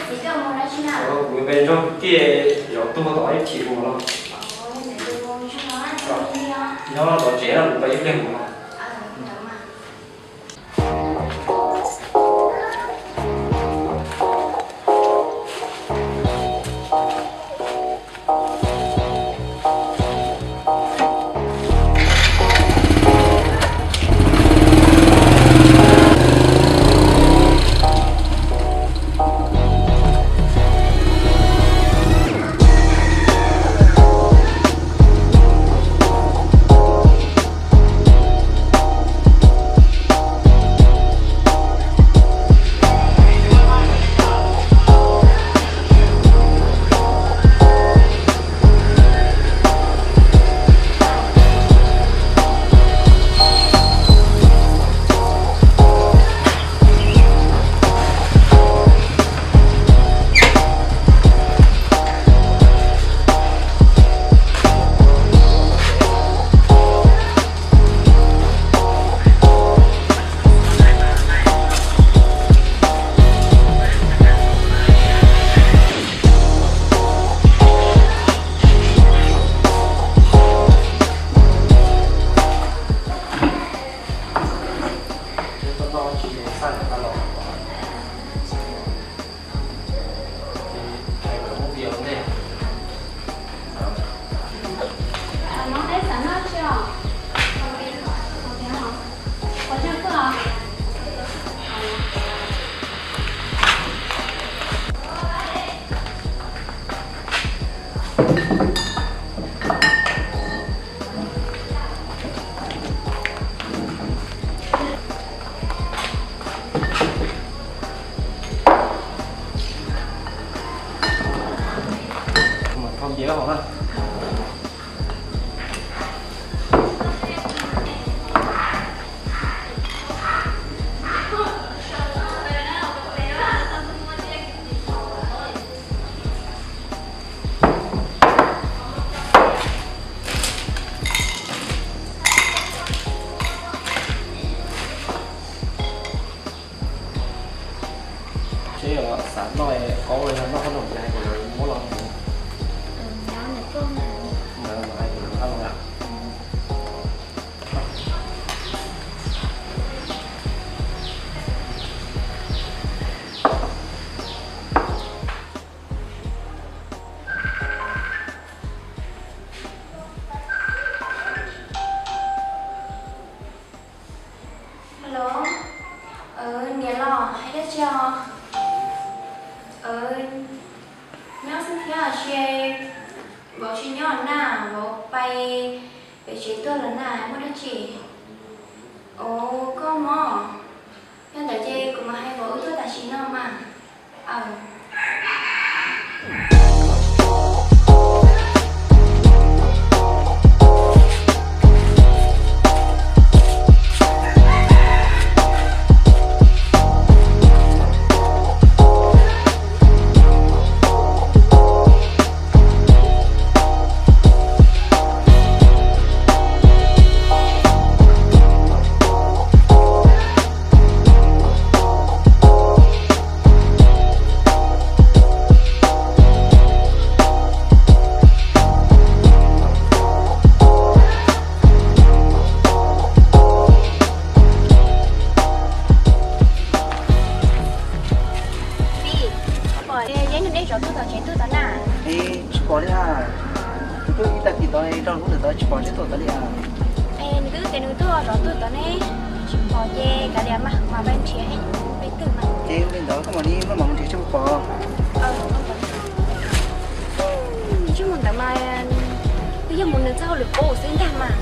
Kuv yuav pem nrog kwv tij zov tuag tom ib chim mus no. Nyob tom tsev no kuv peb ib pliag mus no. Seb xav noj qaub los yog noj qhob noom ces hais kom lawv muab los mus. Ntawd hais kom lawv hab los. Hello, niam los hais dab tsi os? Nyob xwb thiab, sis vauv tsis nyob na, vauv pais pem tsev tuaj lawm na, muaj dab tsi? Ov, koj mog. Yog ntawd ces kuv mam hais vauv wb tuaj tam sim no mas. Pib, pom Yeeb nws dej zov tuag tom tsev tuag tod na. Tsis pom li a. Kuv twb ib tag kis tod rau lub ntawm tod tsis pom nws tuaj tod li a. Es nws twb tias nws tuaj zov tuag tod ne, tsis pom ces kav liam mas, mam pais nrhiav peb twg mas. Ces li ntawd koj mam li maj mam mus nrhiav seb puas pom. Ntsej muag ntawd mas twb yog mus nws txoj hauj lwm qub xwb ntag mas.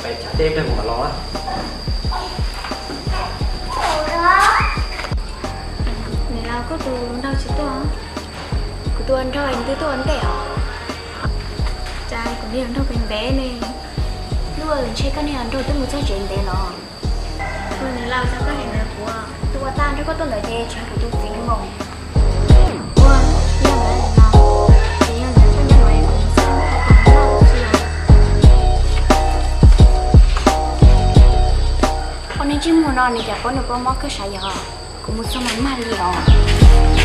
Cas dej pliag kuv mam los. Niam laus, koj tus nraug tsis tuaj? Kuv tus nraug nws twb tuaj ua ntej os. Cas kuv niag nraug pem ntev ne, ntshe koj niag nraug twb mus txog tsev ntev los. Niam laus, cas koj hais ntawd kuv, tus ua tag nrog koj tuaj ntawd ces tseem kuv tus txiv mus. Ua, yog ntawd los, ces yog ntawd koj nyob no es kuv mus txog kuv noj tsis os. Ua, nej ntsej muag no nws cas paub nws kua mob kawg sav yog, kuv mus txog mas mag li os.